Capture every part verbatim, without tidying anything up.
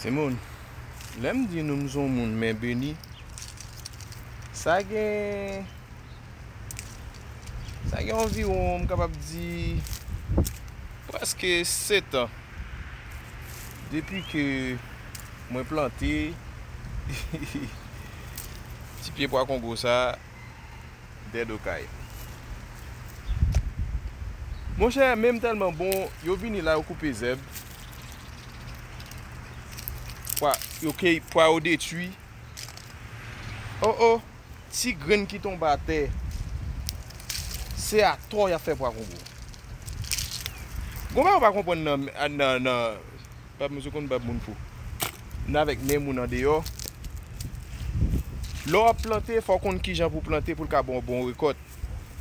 Timoun, lè m di nou m se yon moun men beni, sa gen, sa gen anviwon, m kapab di, prèske sèt an depi ke mwen plante ti pye pwa kongo sa dèyè do kay. Monchè, men m tèlman bon, yo vini la, yo koupe zèb. Pwa, yo key-, pwa yo detwi. Oh, oh, ti grenn ki tonbe atè, se atò y ap fè pwa kongo. Gon bagay ou pa konprann nan, nan, nan, Bab, misye konn bab moun fou. N avèk men moun andeyò. Lè w ap plante, fò w konn kijan pou w plante pou l ka ba w bon rekòt.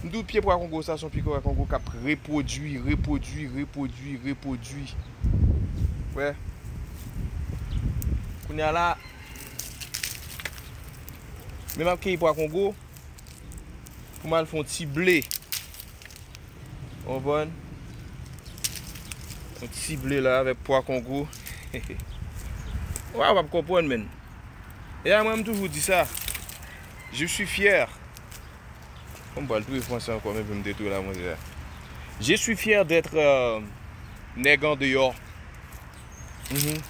M di w pye pwa kongo sa se yon pye pwa kongo k ap repwodui, repwodui, repwodui, repwodui. Wè. Kounye a la, men m ap keyi pwa kongo pou m al fè yon ti ble. Ou konprann? Yon ti ble la avèk pwa kongo. Wa, w ap konprann, menn. E a mwen, m toujou di sa. Je suis fier. Kòm m pral touye franse ankò, men pou m te touye la, mwen, se sa. Je suis fier d'être, euh, nèg andeyò. Mhm.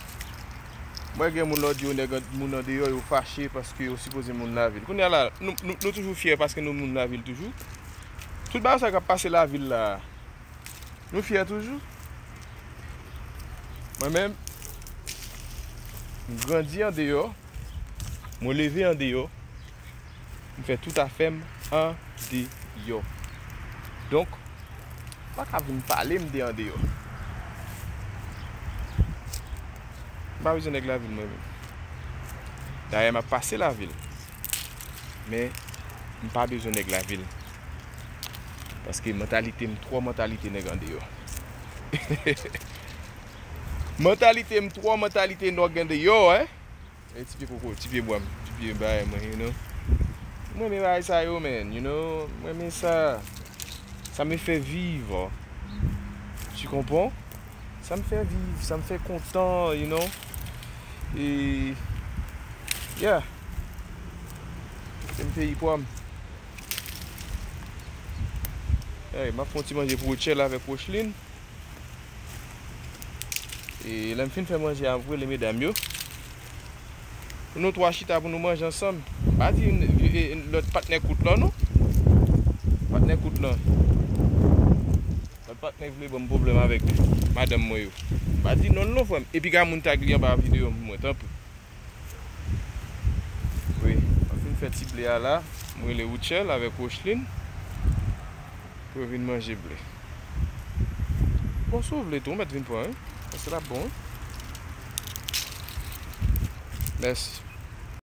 Mwen gen moun lè w di yo nèg an-, moun andeyò, yo fache paske yo sipoze moun lavil. Kounye a la, nou, nou, nou toujou fyè paske nou moun lavil toujou. Tout bagay sa k ap pase lavil la, nou fyè toujou. Mwen menm, m grandi andeyò, mwen leve andeyò. M fè tout afè m andeyò. Donk, ou pa ka vin pale m de andeyò. M pa bezwen nèg lavil mwen menm. Dayè, m ap pase lavil. Men, m pa bezwen nèg lavil. Paske mantalite m twò mantalite nèg andeyò. Mantalite m twò mantalite nèg andeyò, en. E ti pye koko, ti pye bwa m, ti pye bagay mwen, you know. Mwen renmen bagay sa yo, man, you know. Mwen renmen sa. Ça me fait vivre. Tu comprends? Ça me fait vivre, ça me fait content, you know. E, yeah. Se m peyi pwa m. Hey, m ap fè yon ti manje pou Rutshelle avèk Rocheline. E lè m fin fè manje a, m ap rele medam yo. Pou nou twa chita pou nou manje ansanm. M pa di, e, e, lòt patnè kout lan, non. Patnè kout lan. Lòt patnè vle ban m pwoblèm avèk madanm mwen yo. M pa di non l non, frè m. Epi ka moun tag li anba videyo mwen, tanpri. Wi, m ap fin fè ti ble a la. M rele Rutshelle avèk Rocheline pou yo vin manje ble. Bon, si w vle tou, w mèt vin pran, wi. Paske l ap bon, wi. Mèsi.